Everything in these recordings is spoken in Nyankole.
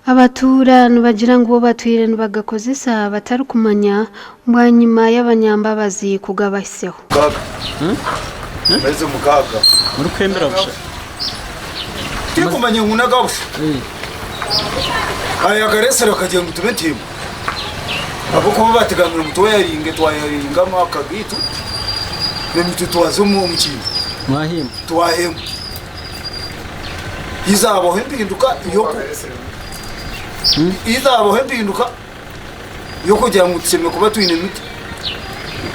Abatuura nibagira ngu bo batwire nibagakozesa batarikumanya bwanyima y'abanyambabazi kugabahiseho. Mukaaga. Amaizi mukaaga. Murikuhembera busha. Tinkumanya ngu n'aga busha. Aya agareesire akagira ngu tube ntiimwe. Ahabw'okuba baatugambira ngu twayaringe twayaringa amaka gaitu, naitwe twaza omu kintu. Mwahemba. Twahemba. Haza habaho empinduka y'oku haza habaho empinduka y'okugira ngu tushemereire kuba twine mita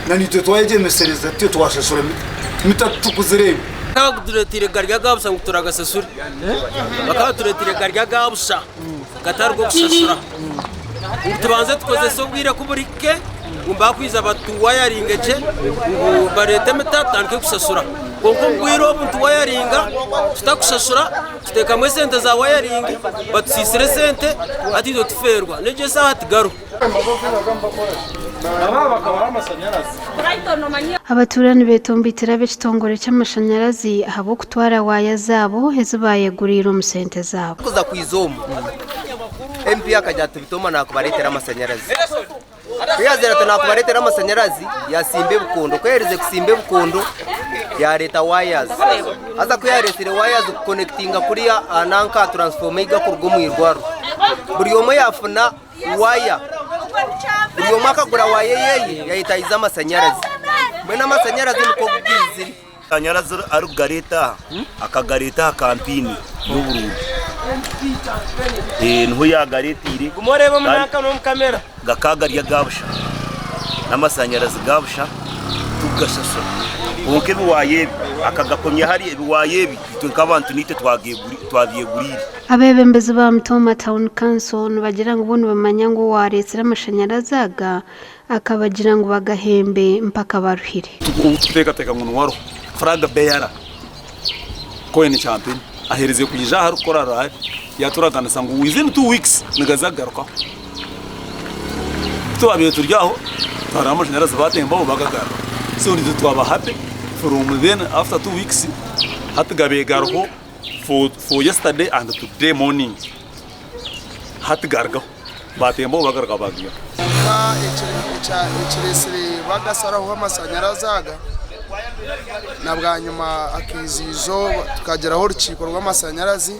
na naitwe twayegyemesereza tutyo twashashura mita. Mita titukuzireeba. Bakaba batureteire gari aga busha ngu turagasashure. Bakaba batureteire gari aga busha gatari g'okushashura. Ngu tubanze tukozese obwire ku burihike ngu bakwija batuwayaringe gye ngu bareete emita tutandike kushashura. Kwonka omu bwire obu nituwayaringa tutakushashura, tuteekamu esente za wayaringi, batusiisire esente hati itwe tufeerwa. N'egyo eshaaha tigaruho. Abatuura nibetomboitera ab'ekitongore ky'amashanyarazi ahabw'okutwara waaya zaabo ezi baayeguriire omu sente zaabo. Kuza kwiza omu MP akagira ati Bitooma nakubareetera amasanyarazi. Ku yaazire ati nakubareetera amasanyarazi, yaasimba ebikondo. Ku yaaherize kusimba ebikondo, yaareeta wayazi. Haza ku yaareetsire wayazi kukonekitinga kuriya aha nanka aha turansifoma ei gakuruga omu irwariro, buri omwe yaafuna waaya. Buri omwe akagura waaya eyeye yayetahiza amasanyarazi. Mbwenu amasanyarazi nikwo gaizire. Amashanyarazi arikugareeta aha akagareeta aha kampeyini y'oburuuru niho yaagareeteire kandi gakaba gari aga busha n'amashanyarazi ga busha tikugashashura kwonka ebiwaaya ebi akagakomya hariya ebiwaaya ebi itwe nk'abantu niitwe twabyeguriire. Abeebembezi ba Mitooma Town Council nibagira ngu bo nibamanya ngu owaareetsire amashanyarazi aga akabagira ngu bagahembe mpaka baruhire. Ou tukuteekateeka ngu niwe ariho flag bearer Cohen Kyampini aherize kwija aha arikukora rally yaturaganisa ngu within 2 weeks nigaza kugarukaho. Ku twabaire turi aho twareeba amashanyarazi batembaho bagagarura so nitwe twaba happy from then after 2 weeks hati gabaire gariho for yesterday and today morning hati garugaho batembaho bagaruka bagiihaho. Kwonka ekireetsire bagasaraho amashanyarazi aga na bwanyima akaiziizo tukagiraho orukiiko rw'amashanyarazi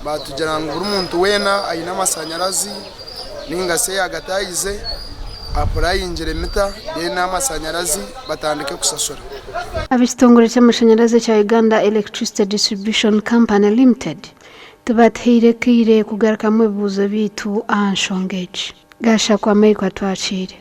baatugira ngu buri muntu weena aine amashanyarazi ninga shi eyagatahize apurayingire mita then amashanyarazi batandike kushashura. Ab'ekitongore ky'amashanyarazi ekya Uganda Electricity Distribution Company Limited tibatuhaire kaire kugarukamu ebibuuzo byaitu aha nshonga egi. Gashakwa Michael Atwakiire.